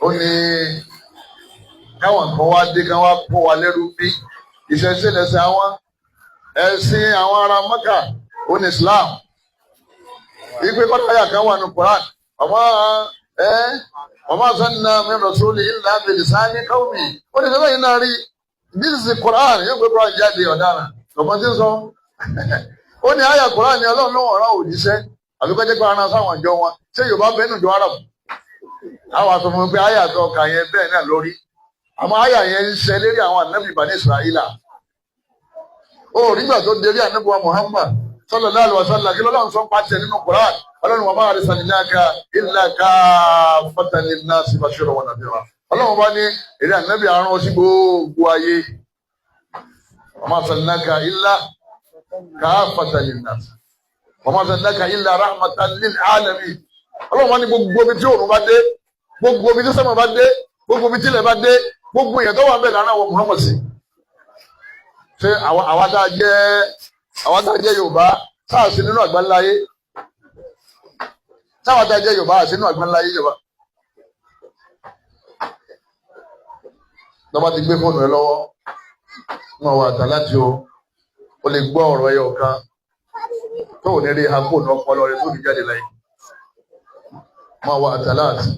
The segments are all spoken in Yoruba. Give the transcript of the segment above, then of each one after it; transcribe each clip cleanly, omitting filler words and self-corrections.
Ó ní káwọn kan wá dé, ká wá kó wa lẹ́rú. Bí ìṣẹ̀ṣe lẹ̀sìn àwọn, ẹ̀sìn àwọn ará Mẹ́kà ó ní Islam. Ìpè kọ́tàyà kan wà ní Quran, ọmọ ẹ ọmọ sanna min rasuli illa bilisani qawmi. Ó ní sọ́kàn yìí náà rí, this is the Quran. Yóò gbé Quran jáde, ọ̀daràn ọmọ tí ń sọ. Ó ní àyà Quran ní Ọlọ́run ló wọ̀n rán òjíṣẹ́ àbíkọ́jẹ́ pé ara sáwọn ìjọ wọn. Ṣé Yorùbá bẹ́ẹ̀ nù jọ Arab? Àwọn àsọ fún mi pé àyà tó kà yẹn, bẹ́ẹ̀ náà lórí, àmọ́ àyà yẹn ń ṣe lérí àwọn ànábì Bani Israila. Ó nígbà tó dérí ànábì wa Muhammad sallallahu alaihi wasallam, kí lọ́lọ́run sọ ń pàṣẹ nínú Quran? Ọlọ́run wa ma arsalnaka illa kaffatan linnasi bashiran wa nadhira. Ọlọ́run bá ní èrè ànábì àrùn sí gbogbo ayé. Wa ma arsalnaka illa kaffatan linnasi wa ma arsalnaka illa rahmatan lil alamin. Ọlọ́run bá ní gbogbo ibi tí òòrùn bá dé, gbogbo ibi tí sẹ́mọ̀ bá dé, gbogbo ibi tí ilẹ̀ bá dé, gbogbo èèyàn tó wà ń bẹ̀ lára àwọn Muhammad sí. Ṣé àwa tá a jẹ́ Yorùbá sáà sí nínú àgbáńláyé? Táwa tá a jẹ́ Yorùbá sí nínú àgbáńláyé Yorùbá? Lọ́ba ti gbé fóònù ẹ lọ́wọ́, wọn wà tà láti o lè gbọ́ ọ̀rọ̀ ẹyọ kan tó ò ní rí ha fóònù ọpọlọ rẹ tó fi jáde láyé. Máa wà tà láti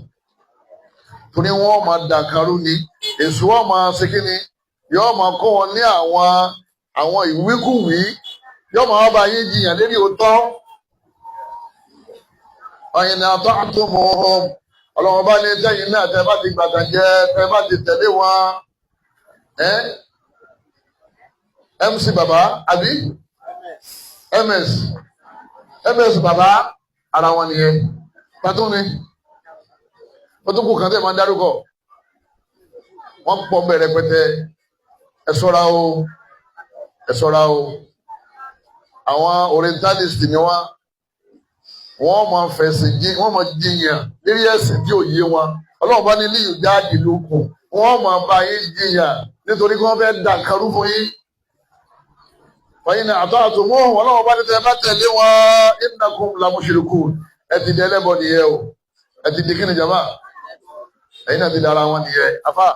torí wọ́n máa dàkarú ni, èso wọn máa ṣe kí ni, yóò máa kọ́ wọn ní àwọn ìwíkúwìí, yóò máa wá bá yín jiyàn lérí òótọ́. Ọ̀yìn ní àtọ́ àtúmọ̀ ọlọ́wọ́n bá ní tẹ́yìn náà, tẹ́ bá ti gbàtàn jẹ́, tẹ́ bá ti tẹ̀lé wọn. MC bàbá àbí MS MS bàbá, ara wọn nìyẹn. Pàtó ni ó tún kù kàn tẹ́ máa ń dárúkọ wọ́n pọ̀ bẹ̀rẹ̀ pẹ́tẹ́. Ẹ ṣọ́ra o, ẹ ṣọ́ra o. Àwọn orientalist ni wọ́n. Wọ́n máa fẹ̀sìn jí, wọ́n máa jiyàn lérí ẹ̀sìn tí ò yé wọn. Ọlọ́run bá ní líyù jáde lókun, wọ́n máa bá yín jiyàn nítorí kí wọ́n fẹ́ dà nǹkan fún yín. Wọ́n ní àtọ́ àtòmọ́, ọlọ́run bá ní tẹ́ bá tẹ̀lé wọn, innakum la mushrikun, ẹ ti di ẹlẹ́bọ nìyẹn o. Ẹ ti di kí ni jama? Ẹ̀yin náà ti dára wọn nìyẹn. Afa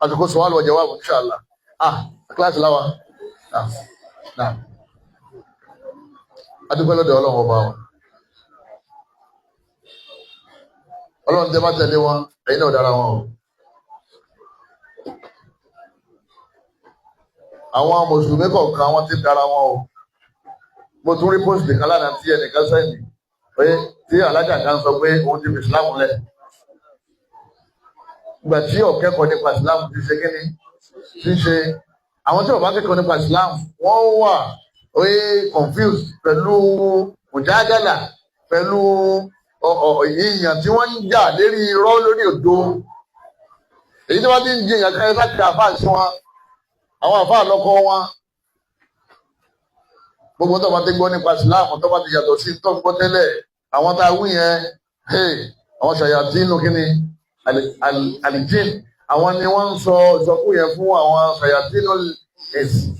àsìkò sọ̀wálù wa jawab, inshallah. Ah, kíláàsì láwa. Ah, nah, adúpẹ́ lọ́dọ̀ Ọlọ́run ọba wa. Ọlọ́run tẹ́ bá tẹ̀lé wọn, ẹ̀yin náà dára wọn o. Àwọn mùsùlùmí kọ̀ọ̀kan, wọ́n ti dára wọn o. Mo tún rí post kan lánàá tí ẹnìkan sẹ́yìn pé tí alájà kan sọ pé òun ti fi Islam lẹ̀ ìgbà tí ó kẹ́kọ̀ọ́ nípa Islam ti ṣe kíni ti ṣe. Àwọn tí ó bá kẹ́kọ̀ọ́ nípa Islam, wọ́n wà oye confused pẹ̀lú mùjágàlà, pẹ̀lú ìyàn tí wọ́n ń jà lérí irọ́, lórí òdo. Èyí tí wọ́n ti ń jiyàn kan láti àfáà sí wọn, àwọn àfáà lọ́kọ́ wọn. Gbogbo tó bá ti gbọ́ nípa Islam tó bá ti yàtọ̀ sí tó ń gbọ́ tẹ́lẹ̀, àwọn tá a wí yẹn, àwọn ṣàyàtínú kí ni àlìjín, àwọn ni wọ́n ń sọ ìsọkú yẹn fún àwọn ṣàyàtínú ẹ̀sìn.